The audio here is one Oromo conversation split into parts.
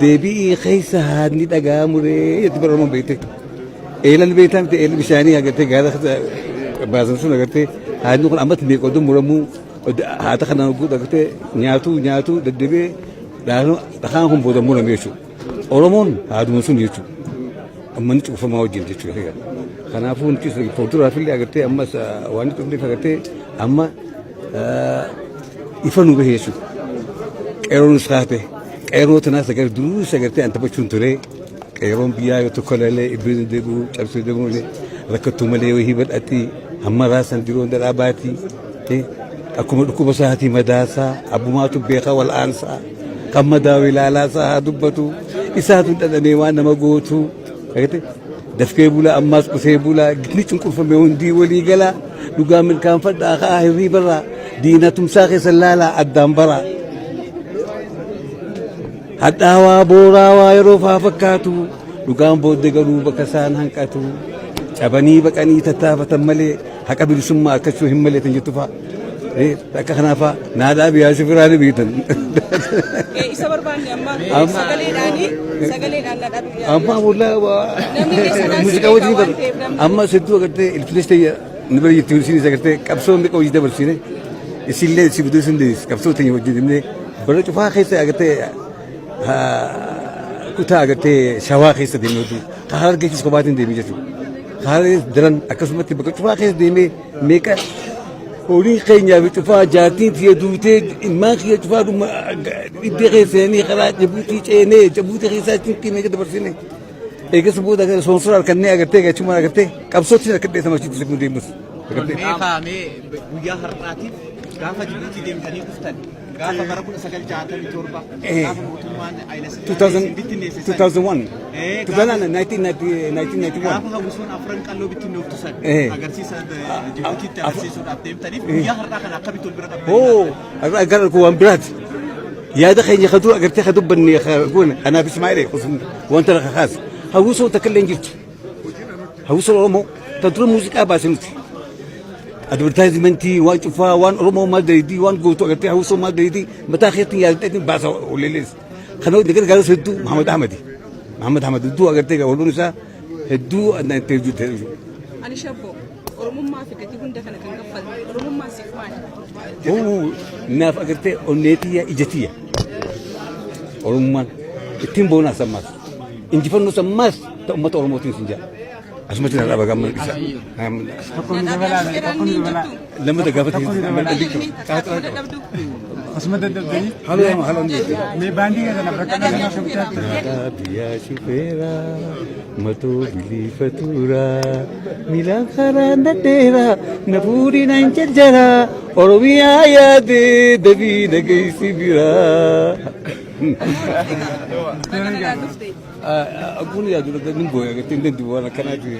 Deebi'ii keessa haadni dhagaa muree jetti bara Oromoon beekte. Eelan beektaa miti eelan bishaanii agartee gaara baasan sun agartee haadni kun ammatti meeqa oduu muramuu haata kanaan oguu agartee nyaatuu nyaatuu deddeebi'ee dhakaan kun booda murame jechuudha. Oromoon haaduma sun jechuudha. Uummanni cufamaa wajjin jechuudha. Kanaafuu nuti fuulduraaf illee agartee ammas waan nuti dhufneef agartee amma ifa nu bahe jechuudha. Qeerroonis kaate qeerroo tanaas agartee duruus agartee an taphachuun ture. Qeerroon biyyaa yoo tokko lalee ibbeen deebi'u cabsuu deebi'u malee rakkattuu malee wayii badhaatti hamma raasan diroo dhadhaa baati. Akkuma dhukkuba isaatii madaasaa abbumaatu beekaa wal'aansaa kan madaawu ilaalaasaa haa dubbatu isaatu dhadhamee waan nama gootu. Dafkee bulaa ammaas qusee bulaa gitni cunqurfame hundii walii galaa dhugaa milkaanfadhaa ka'aa hirriibarraa diina tumsaa keessa laalaa addaan baraa. Hadhaawaa booraawaa yeroo faa fakkaatu dhugaan booddee garuu bakka isaan hanqatu cabanii baqanii tattaafatan malee haqa bilisummaa arkachuu hin malee tan jettu fa'a. Akka kanaafaa naadhaa biyyaa shifiraa ni beektan. Isa barbaanne amma sagaleedhaani sagaleedhaan na dhabi. Amma walaa Namni keessa naan muuziqaa wajjin waan ta'eef namni. Amma sidduu agartee ilfilis ta'e ni bira jirti isiin agartee qabsoo meeqa hojii dabarsine isillee si buduu isin dees qabsoo teenya wajjin deemnee bara cufaa keessa agartee kutaa agartee shawaa keessa deemnee hojii karaa argeessis kophaatiin deemee jechuudha. Karaa daran akkasumatti bakka cufaa keessa deemee meeqa horii keenyaa fi cufaa jaartiin tiyya duutee ilmaan kiyya cufaa dhuma dhibbee keessa seenanii karaa Jabuutii ceenee Jabuutii keessaa cinqii meeqa dabarsine. Eegas booda gara soonsora harkannee agartee gachumaan agartee qabsootti harkadhee sama achitti siqnu deemus. Mee kaamee guyyaa har'aatiif gaafa Jibuutii deemtanii dhuftan gaafa bara 1967 gaafa mootummaan Haayila Sillaasee isin bittinneesse san 2001. Gaafa 1991. gaafa hawwisoon afran qalloo bittinnooftu san agarsiisa Jibuutiitti agarsiisuudhaaf deemtaniif guyyaa har'aa kana akkamitti wal bira qabdanii Oo, har'a gara kun waan biraati. Yaada keenya ka dura agartee ka dubbanne ka goone anaaf Ismaa'eel wanta lafa kaase. Hawwisoo takka illee hin jirtu. Hawwisoo Oromoo ta dura muuziqaa baase nuti. Advertisementii waan cufaa waan Oromoo maal dayidii waan gootu agartee hawwisoo maal dayidii mataa keetti yaadadhee baasa olelees. Kana hojii gargaarus hedduu Muhammad Ahmadi. Muhammad Ahmad hedduu agartee walloon isaa hedduu itti hojjete. Ani shabboo Oromummaa fi gatii hunda kana kan kaffalte Oromummaan siif maali? Oo, naaf agartee onneetiyya ijatiyya. Oromummaan ittiin boonaa sammaas. Injifannoo sammaas ta uummata Oromootiin sin jedha. Asumatti na dhaaba gamma isa. Nadhaa shufeeraan ni jirtu. Lamata gaafate. Akkuma dadhabdu. Asuma dadhabdanii Haaloo haaloo ni jirti. mee baandii kana bakka Nadhaa shufeeraa. Biyya shufeeraa matoo biliifatuuraa miilaan karaa nadheeraa na fuudhi naan jarjaraa Oromiyaa yaadee dabii nageessi biraa. Baga nagaan dhufte. Akkuma yaadu nin booya agartee hin danda'u waan akkanaati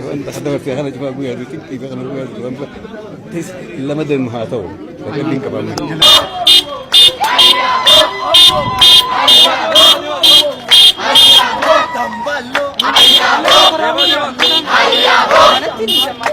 waan dabarsee kana cufaa guyyaa yaadu xiqqii kana guyyaa yaadu waan lama deemu haa ta'u sagalli hin qabamu. Kanatti ni sammaa.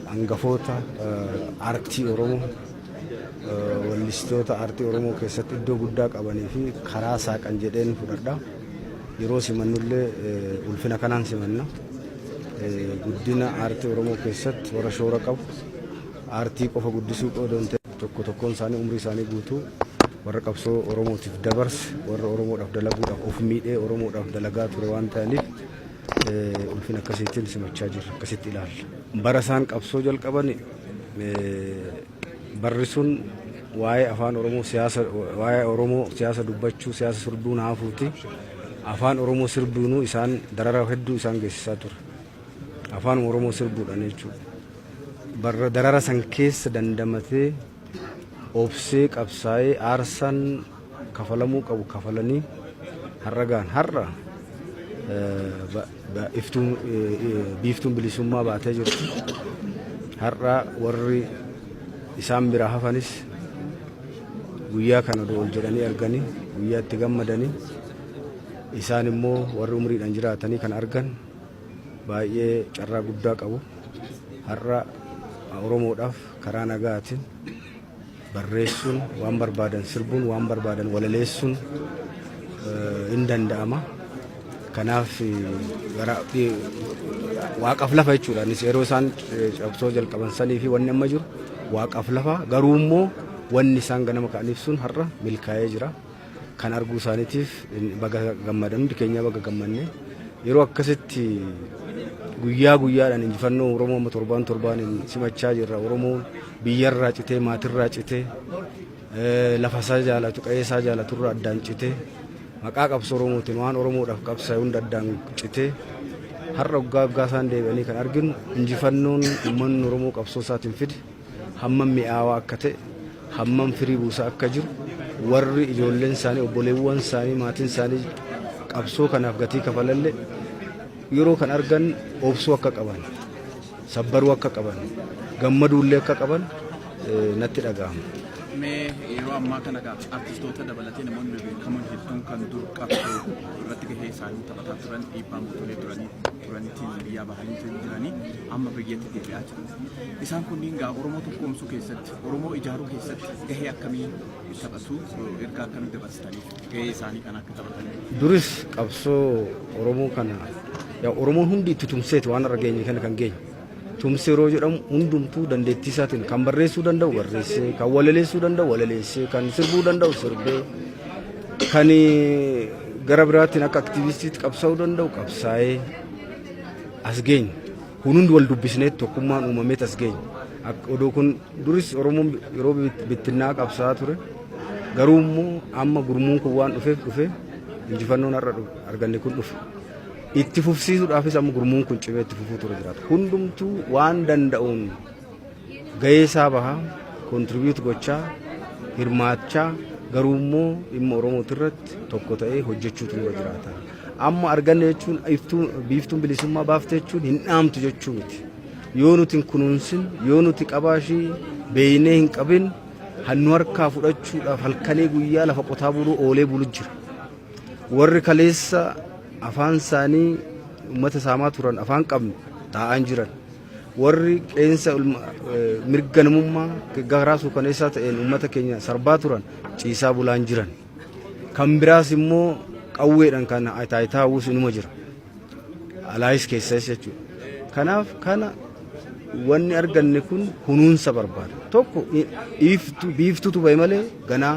Hangafoota aartii Oromoo, wallistoota aartii Oromoo keessatti iddoo guddaa qabanii fi karaa saaqan jedheen fudhadha. Yeroo simannullee ulfina kanaan simanna. Guddina aartii Oromoo keessatti warra shoora qabu. Aartii qofa guddisuu odoo hin ta'in tokko tokkoon isaanii umrii isaanii guutuu warra qabsoo Oromootiif dabarse, warra Oromoodhaaf dalaguudhaaf of miidhee Oromoodhaaf dalagaa ture waan ta'aniif ulfina akkasiitiin simachaa jirra, akkasitti ilaalla. Bara isaan qabsoo jalqaban Barri sun waa'ee afaan Oromoo siyaasa waa'ee Oromoo siyaasa dubbachuu siyaasa sirbuun haafuuti. Afaan Oromoo sirbuunuu isaan darara hedduu isaan geessisaa ture. Afaan Oromoo sirbuudhaan jechuudha. Barra darara san keessa dandamatee obsee qabsaa'ee aarsaan kafalamuu qabu kafalanii har'a gahan. Har'a iftuun biiftuun bilisummaa baatee jirti. Har'a warri isaan biraa hafanis guyyaa kana odoo ol jedhanii arganii guyyaa itti gammadanii isaan immoo warri umriidhaan jiraatanii kan argan baay'ee carraa guddaa qabu. Har'a Oromoodhaaf karaa nagaatiin barreessuun waan barbaadan sirbuun waan barbaadan walaleessuun hin danda'ama. Kanaaf gara waaqaaf lafa jechuudha. Innis yeroo isaan cabsoo jalqaban sanii fi wanni amma jiru waaqaaf lafa garuu immoo wanni isaan ganama ka'aniif sun har'a milkaa'ee jira. Kan arguu isaaniitiif baga gammadan hundi keenya baga gammanne yeroo akkasitti guyyaa guyyaadhaan injifannoo Oromoo amma torbaan torbaan simachaa jirra. Oromoon biyyarraa citee maatirraa citee lafa isaa jaalatu qe'ee isaa jaalaturraa addaan citee maqaa qabsoo Oromootiin waan Oromoodhaaf qabsaa'e hunda addaan citee har'a waggaa waggaa isaan deebi'anii kan arginu injifannoon uummanni Oromoo qabsoo isaatiin fide hammam mi'aawaa akka ta'e hammam firii buusaa akka jiru warri ijoolleen isaanii obboleewwan isaanii maatiin isaanii qabsoo kanaaf gatii kafalallee yeroo kan argan obsuu akka qaban sabbaruu akka qaban gammaduullee akka qaban natti dhaga'ama. Mee yeroo ammaa kana egaa artistoota dabalatee namoonni bebeekamoon hedduun kan dur qabsoo irratti gahee isaanii taphataa turan dhiibbaa mootolee duranii turaniitiin biyyaa bahanii jiranii amma biyyatti deebi'aa jiru. Isaan kunniin gaa Oromoo tokkoomsuu keessatti, Oromoo ijaaruu keessatti gahee akkamii taphatu, ergaa akkamii dabarsitaniif gahee isaanii kan akka taphatan? Duris qabsoo Oromoo kana yaa Oromoon hundi itti tumseeti waan har'a geenye kana kan geenye. Tumsi yeroo jedhamu hundumtuu dandeettii isaatiin kan barreessuu danda'u barreessee, kan walaleessuu danda'u walaleessee, kan sirbuu danda'u sirbee, kan gara biraatiin akka aktiivistiitti qabsaa'uu danda'u qabsaa'ee as geenye. Kun hundi wal dubbisnee tokkummaan uumameet as geenye. Odoo kun duris Oromoon yeroo bittinnaa qabsaa'aa ture. Garuu immoo amma gurmuun kun waan dhufeef dhufe injifannoon har'a arganne kun dhufe. Itti fufsiisuudhaafis amma gurmuun kun cimee itti fufuu ture jiraata. Hundumtuu waan danda'uun gahee isaa bahaa, contribute gochaa, hirmaachaa garuu immoo dhimma Oromooti irratti tokko ta'ee hojjechuutu nurra jiraata. Amma arganne jechuun iftuu biiftuun bilisummaa baafte jechuun hin dhaamtu jechuu miti. Yoo nuti hin kunuunsin, yoo nuti qabaashii beeynee hin qabin hannu harkaa fudhachuudhaaf halkanii guyyaa lafa qotaa buluu oolee bulu jira. Warri kaleessa afaan isaanii uummata saamaa turan afaan qabnu taa'aan jiran. Warri qeensa mirga namummaa garaa suukaneessaa ta'een uummata keenya sarbaa turan ciisaa bulaan jiran. Kan biraas immoo qawweedhaan kan taayitaa hawwus inuma jira. Alaayis keessas jechuudha. Kanaaf kana wanni arganne kun kunuunsa barbaada. Tokko biiftuutu bahe malee ganaa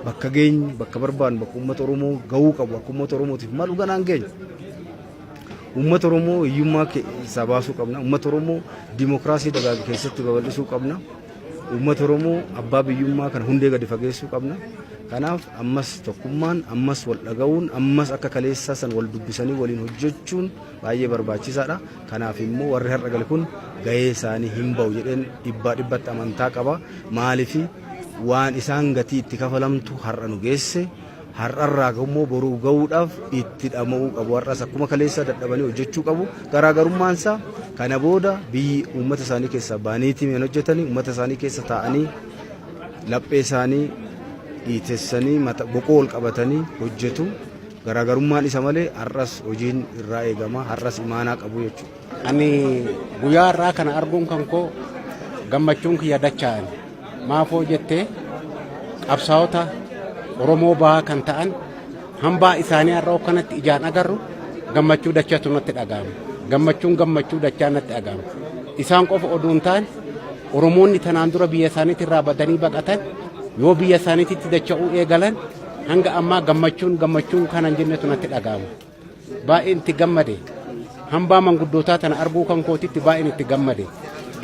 bakka geenyu bakka barbaannu bakka uummata Oromoo gahuu qabu bakka uummata Oromootiif malu ganaa hin geenyu. Uummata Oromoo hiyyummaa keessaa baasuu qabna. Uummata Oromoo dimokiraasii dagaage keessatti babal'isuu qabna. Uummata Oromoo abbaa biyyummaa kana hundee gadi fageessuu qabna. Kanaaf ammas tokkummaan, ammas wal dhaga'uun, ammas akka kaleessaa san wal dubbisanii waliin hojjechuun baay'ee barbaachisaadha. Kanaaf immoo warri har'a gale kun gahee isaanii hin ba'u jedheen dhibbaa dhibbatti amantaa qaba. Maaliif waan isaan gatii itti kafalamtu har'a nu geesse. Har'arraa immoo boruu gahuudhaaf itti dhama'uu qabu. Har'as akkuma kaleessaa dadhabanii hojjechuu qabu. Garaagarummaan isaa kana booda biyyi uummata isaanii keessaa baaniitii hin hojjetanii uummata isaanii keessa taa'anii laphee isaanii dhiitessanii mata boqoo ol qabatanii hojjetu. Garaagarummaan isa malee har'as hojiin irraa eegama. Har'as imaanaa qabu jechuudha. Ani guyyaa har'aa kana arguun kan koo gammachuun kiyya dacha'an. Maafoo jettee qabsaa'ota Oromoo bahaa kan ta'an hambaa isaanii har'a kanatti ijaan agarru gammachuu dachatu natti dhaga'ama. Gammachuun gammachuu dachaa natti dhaga'ama. Isaan qofa oduu hin taane Oromoonni tanaan dura biyya isaaniitti irraa badanii baqatan yoo biyya isaaniitti dacha'uu eegalan hanga ammaa gammachuun gammachuun kanan jennetu natti dhaga'ama. Baay'een itti gammade. Hambaa manguddootaa tana arguu kan kootitti baay'een itti gammade.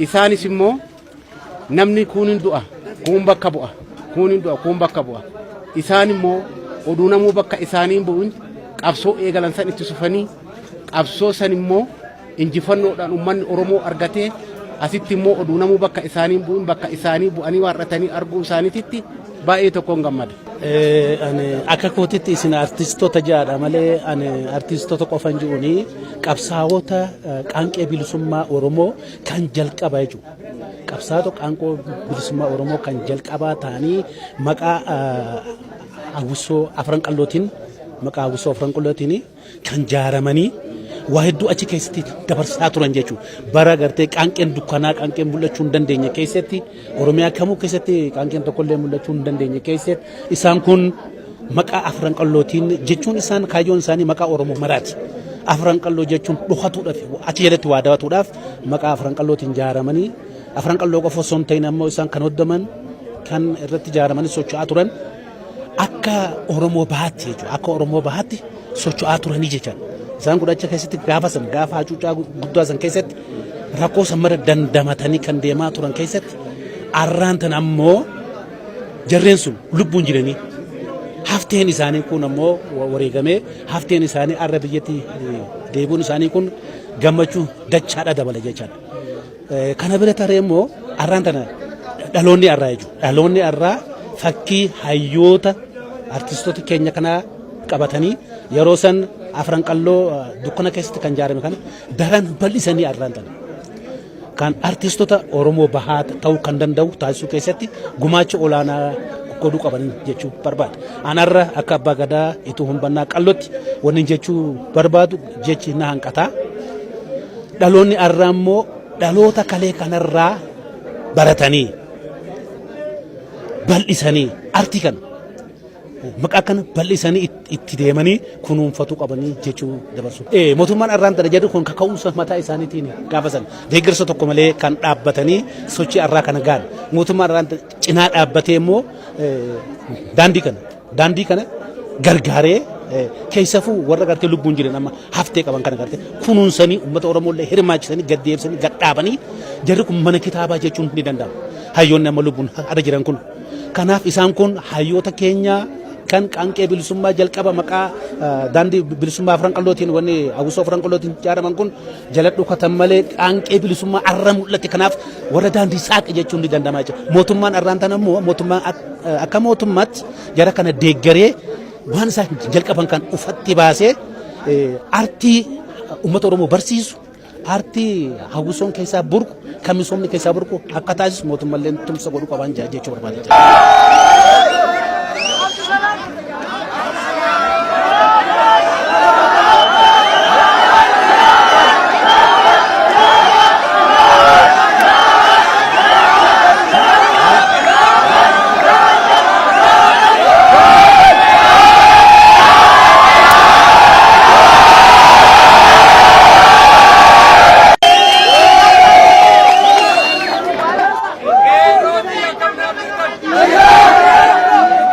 Isaanis immoo Namni kuun hin du'a, kuun bakka bu'a, kuun hin du'a, kuun bakka bu'a. Isaan immoo oduu namuu bakka isaanii hin bu'in qabsoo eegalan san itti sufanii qabsoo san immoo injifannoodhaan uummanni Oromoo argatee asitti immoo oduu namuu bakka isaanii hin bu'in bakka isaanii bu'anii waarratanii arguu isaaniititti baay'ee tokkoon gammada. Ani akka kootitti isin artistoota ja'adha malee ani artistoota qofan ji'uuni qabsaa'ota qaanqee bilisummaa Oromoo kan jalqaba jechuudha. Qabsaa'ota qaanqoo bilisummaa Oromoo kan jalqabaa ta'anii maqaa hawwisoo afran qallootiin maqaa hawwisoo afran qallootiin kan jaaramanii waa hedduu achi keessatti dabarsaa turan jechuudha. Bara gartee qaanqeen dukkanaa qaanqeen mul'achuu hin dandeenye keessatti Oromiyaa kamuu keessatti qaanqeen tokkollee mul'achuu hin dandeenye keessatti isaan kun maqaa afran qallootiin jechuun isaan kaayyoon isaanii maqaa Oromoo maraati. Afran qalloo jechuun dhokatuudhaaf achi jalatti waa dawatuudhaaf maqaa afran qallootiin jaaramanii afran qalloo qofa osoo hin ta'in ammoo isaan kan hoddaman kan irratti jaaramanii socho'aa turan akka Oromoo bahaatti jechuudha. Akka Oromoo bahaatti socho'aa turanii jechaadha. Isaan kun achi keessatti gaafa san gaafa hacuuccaa guddaa san keessatti rakkoo san mara dandamatanii kan deemaa turan keessatti arraan tan ammoo jarreen sun lubbuun jiranii hafteen isaanii kun ammoo wareegamee hafteen isaanii arra biyyatti deebi'uun isaanii kun gammachuu dachaadha dabala jechaadha. Kana bira taree immoo arraan tana dhaloonni arraa jechuudha. Dhaloonni arraa fakkii hayyoota artistoota keenya kanaa qabatanii yeroo san afran qalloo dukkana keessatti kan ijaarame kana daran bal'isanii arraan tana. Kan artistoota Oromoo bahaa ta'uu kan danda'u taasisuu keessatti gumaacha olaanaa godhuu qaban jechuu barbaada. Anarra akka abbaa gadaa ituu humbannaa qallootti wanni jechuu barbaadu jechi na hanqataa. Dhaloonni arraa immoo dhaloota kalee kanarraa baratanii bal'isanii artii kana maqaa kana bal'isanii itti deemanii kunuunfatuu qabanii jechuu dabarsu. Mootummaan arraan tana jedhu kun kaka'umsa mataa isaaniitiin gaafa san deeggarsa tokko malee kan dhaabbatanii sochii arraa kana gahan. Mootummaan arraan cinaa dhaabbatee immoo daandii kana daandii kana gargaaree keessafuu warra gartee lubbuun jiran amma haftee qaban kana gartee kunuunsanii uummata Oromoo illee hirmaachisanii gad deebisanii gad dhaabanii jarri kun mana kitaabaa jechuun ni danda'ama. Hayyoonni amma lubbuun har'a jiran kun. Kanaaf isaan kun hayyoota keenya kan qaanqee bilisummaa jalqaba maqaa daandii bilisummaa afran qallootiin wanni hawwisoo afran qallootiin ijaaraman kun jala dhokatan malee qaanqee bilisummaa arra mul'ate kanaaf warra daandii saaqe jechuun ni danda'ama jechuudha. Mootummaan arraan tana immoo mootummaan akka mootummaatti jara kana deeggaree waan isaan jalqaban kan ufatti baasee artii uummata Oromoo barsiisu artii hawwisoon keessaa burqu kan misoomni keessaa burqu akka taasisu mootummallee tumsa godhuu qaban jechuu barbaada.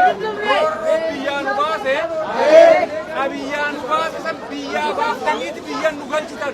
Biyyaa nu baase, biyyaa nu baase san biyyaa baaftaniiti biyyan nu galchitan.